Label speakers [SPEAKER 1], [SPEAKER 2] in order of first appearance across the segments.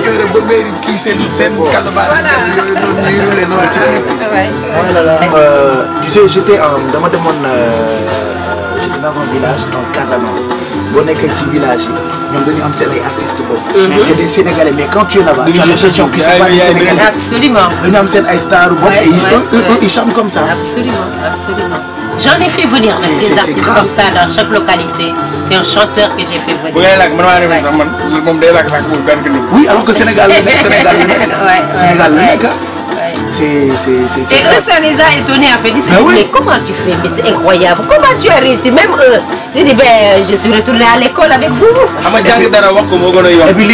[SPEAKER 1] affaire ba mairie kii seen calebasse yooyu noonu ñuy roulé noonu ci tu sais j'étais dans un village en Casamance boo nekkee ci village yi ñoom dañu am seen ay artistes boobu. c'est des Sénégalais mais quand tu es là-bas tu as l'impression qu'ils sont pas des Sénégalais.
[SPEAKER 2] Absolument.
[SPEAKER 1] dañu am seen ay stars bopp et ils chantent comme ça.
[SPEAKER 2] Absolument, absolument. J'en ai fait venir même des artistes comme ça dans chaque localité. C'est un chanteur que j'ai fait venir.
[SPEAKER 1] Oui, alors que Sénégal le nekk Sénégal le nekk. Sénégal le nekk. C'est
[SPEAKER 2] et eux, ça les a étonnés en fait. Ils se disent, mais comment tu fais? Mais c'est incroyable. Comment tu as réussi? Même eux. J'ai dit, ben, je suis retournée à l'école avec vous.
[SPEAKER 1] Et puis,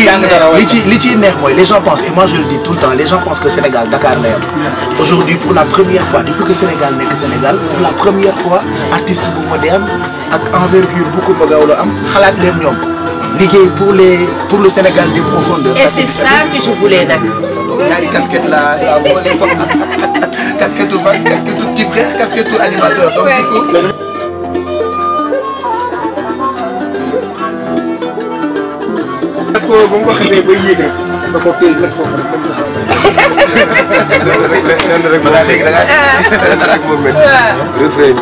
[SPEAKER 1] les gens pensent, et moi je le dis tout le temps, les gens pensent que Sénégal, Dakar, aujourd'hui, pour la première fois, depuis que Sénégal n'est que Sénégal, pour la première fois, artiste moderne, avec envergure beaucoup de bagages, Khalat Lemniom, ligué pour le Sénégal du profondeur.
[SPEAKER 2] Et c'est ça que je voulais, d'accord.
[SPEAKER 1] Il y a une casquette là, casquette au fan, casquette au petit frère, casquette au animateur. Donc du coup. Refrain.